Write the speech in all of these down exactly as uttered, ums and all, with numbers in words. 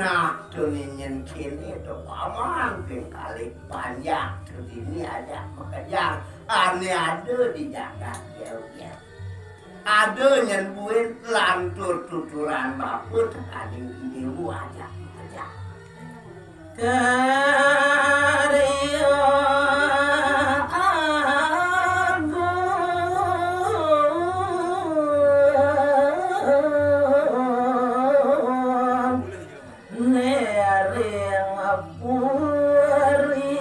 Nah, tu ninyen kini tu paman ping kali panjak tu dini aja makejang. Ane ada di jagat jauh-jauh. Ada nyen buin lantur tuturan bapa tekaning idewa aja makejang. Karya agung nering puri.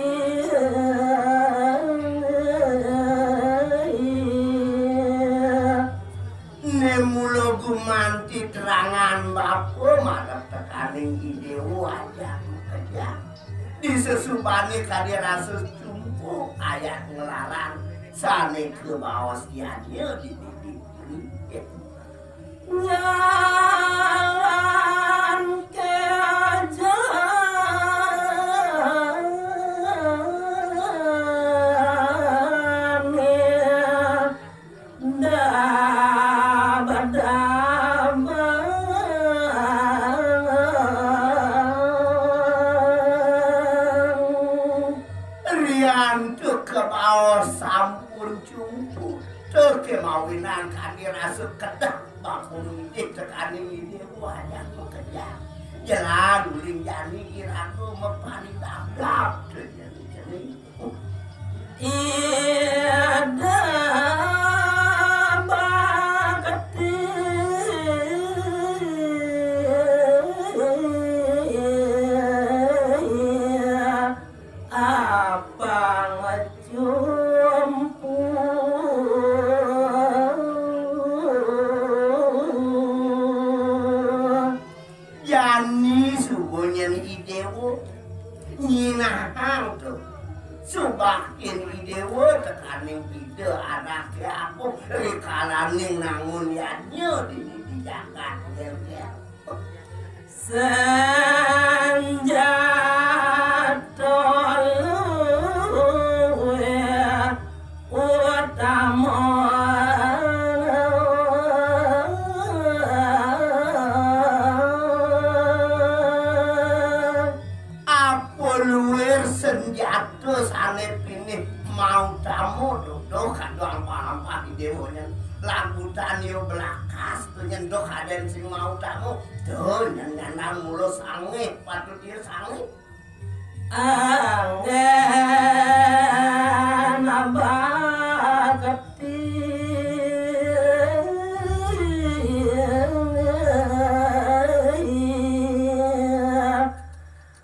Ne mula gumanti terangan bapa marep tekaning idewa aja makejang. Di sesubane kadi rasa cumpu ayat nglarang sane kabaos yadnya di didi. Jalan kejane daba-daba. Riantuk kabaos sampun cumpu, tur kemawinan kadi rasa kedah bapa ngidih tekaning idewa aja makejang. Jelan uling jani iraga maparidabdab, tu jani jani. Ida bakti apang cumpu. Jani suba nyen idewa nyinahang tu subaktin idewa tekaning Ida Anake Agung rikalaning nangun yadnya dini di jagat nyen. Sanjata luwih utama. Apa luwih sanjata sane pinih mautama, duh, duh, kadu ampah-ampah idewa nyen. Lagutan ya belakas, tu nyen, duh, kaden sing mautama. Duh, nyen nyandang mula sangih, patut ya sangih. Anggen bakti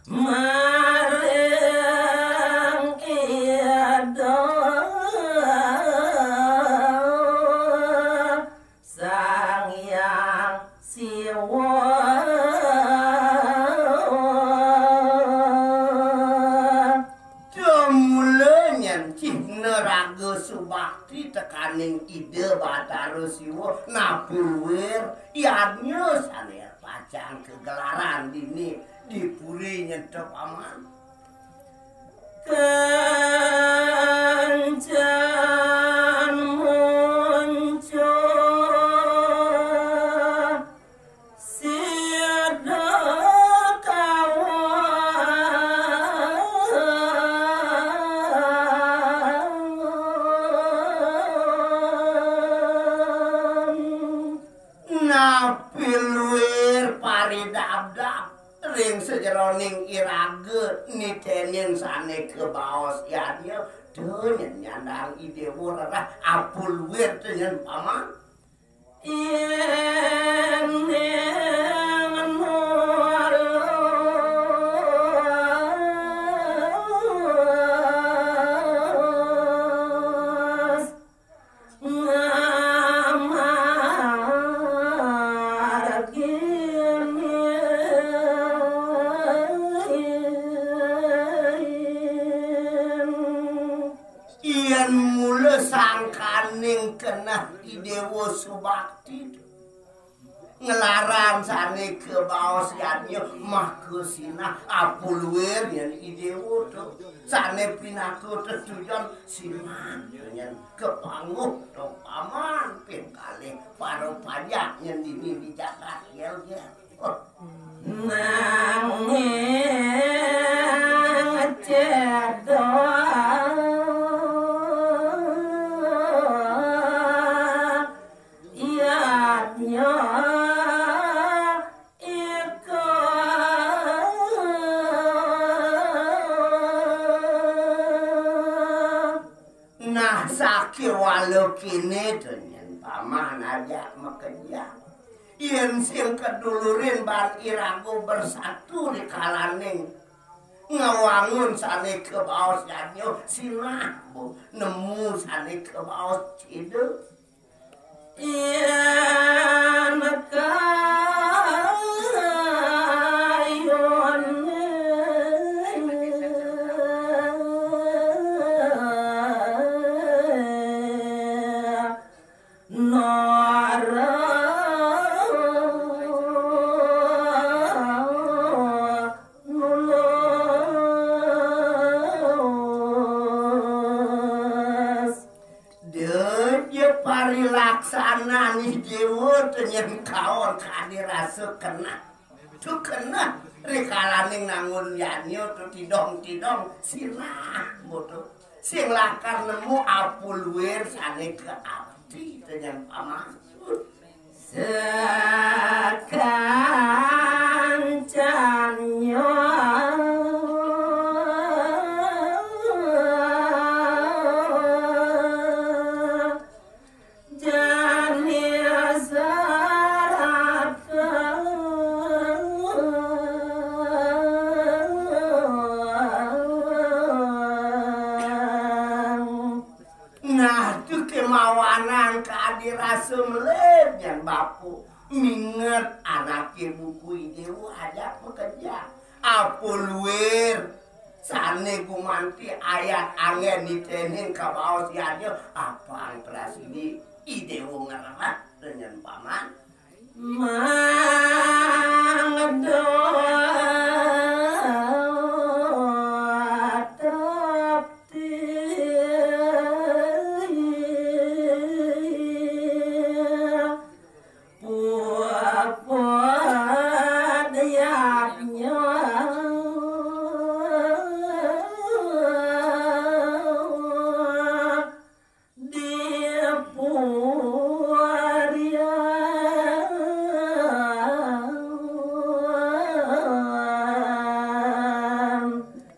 maring Ida Sang Hyang Siwa. Tumula nyen cihna raga subakti tekaning Ida Batara Siwa, napi luir yadnya sane pacang kagelaran dini di puri nyen to, Paman. Kencan muncuh sida kawan. Napi luir paridabdab ring sajeroning iraga nitenin sane kabaos yadnya, tu nyen nyandang idewa rereh, apa luir tu nyen, Paman. Yen nulus ngamah Déwa subakti. Nglarang sané kabaos yadnya maka sinah apuluir yén I Déwa to. Sané pinaka tetujon sinah yén kapanguh to paman ping kalih para pajak yén dini di jagat yel-yel. Nanging cedok yadnya iko. Nah, sakéwala kéné to nyén paman ajak makejang. Yén sing kadulurin baan iraga bersatu rikalaning ngawangun sané kabaos yadnya sinah, Bu, nemu sané kabaos cida. Yén kayun nara nulus. Deja parilaksanan I Déwa to nyén kaon kadi rasa keneh. To keneh rikalaning nangun yadnya to tidong-tidong sinah, Bu, to. Sing lakar nemu apuluir sané kaabdi to nyén paman. Sakancannya jani sarata. Nah, tu kémawanan kadi rasa melih nyén bapa. Minget anaké buku I Déwa ajak makejang. Apa luir sané gumanti ayat anggén nitenin kabaos yadnya apang prasidi I Déwa ngrereh to nyén paman. Mangda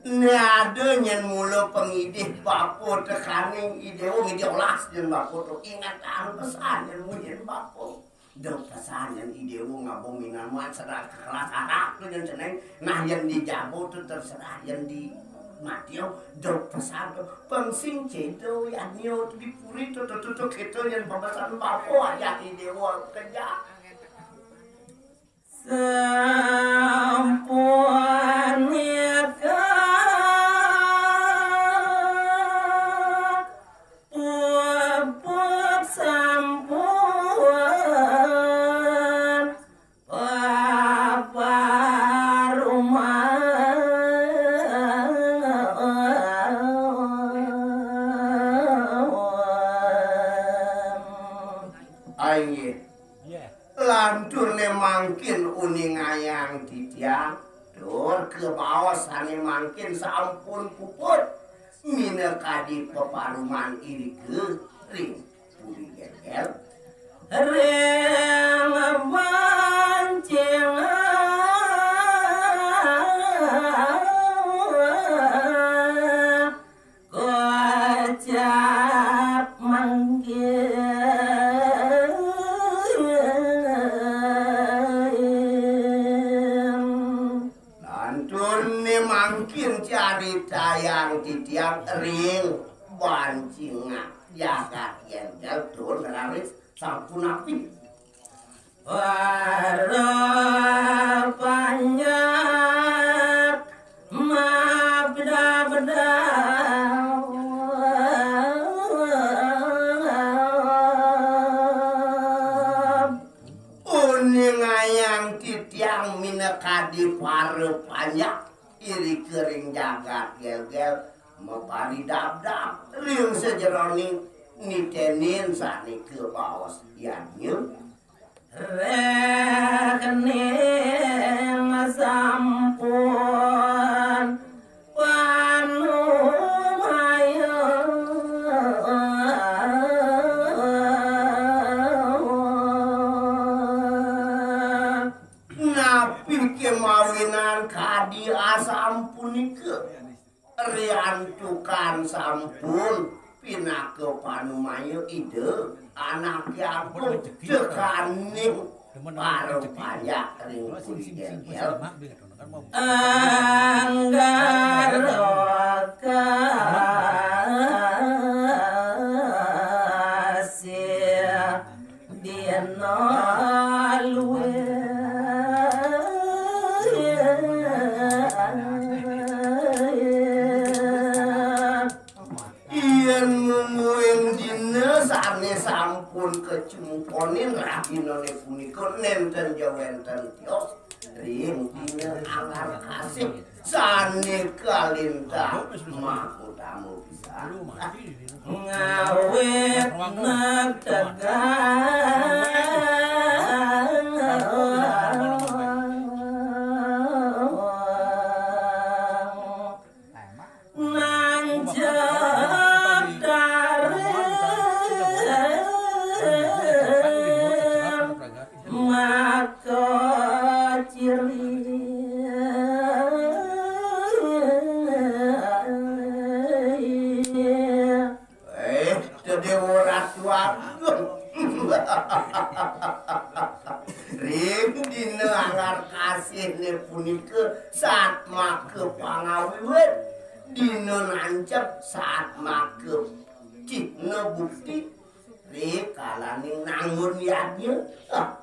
Né ada nyén mula pangidih bapa tekaning I Déwa ngidih olas nyén bapa to ingetang pesan nyén munyin bapa. Duk pesan nyén I Déwa ngaba minan muan sedang kelas anak to nyén ceneng. Nah, yén di jaba to terserah, yén di madio duk pesan to pang sing cédo yadnya di puri to to to to kéto nyén pepesan bapa ajak I Déwa kejang. Sampun nika puput sampun paparuman. Inggih. Lanturné mangkin uningayang titiang, tur kabaos sané mangkin sampun puput, minakadi peparuman irika ring puri Gégél. Ring bancingan kocap mangkin. Lanturné mangkin caritayang titiang ring bancingan jagat Gégél tur raris sapunapi. Para panjak mabda-bda. Yang titiang minakadi para panjak iri kering jagat gelgel mapari dabdab ring sajeroning nitenin sané kabaos yadnya. Rekening sampun panumaya. Napi kemawinan kadi asampunika? Riantukan sampun pinaka panumaya Ida, Anaké Agung, tekaning para panjak ring puri gelgel. Anggara kasih dina luwih. Yén mungguing dina sané sampun kacungkonin rahinané punika nénten ja wénten tios ring dina anggar kasih sané kalintang mahutama pisan. Ngawit negtegang nancep taring maka ciri. Eh, Déwa Ratu Agung. Ring dina anggar kasihné punika satmaka pangawiwit, dina nancep satmaka cihna bukti, rikalaning nangun yadnya. Ah,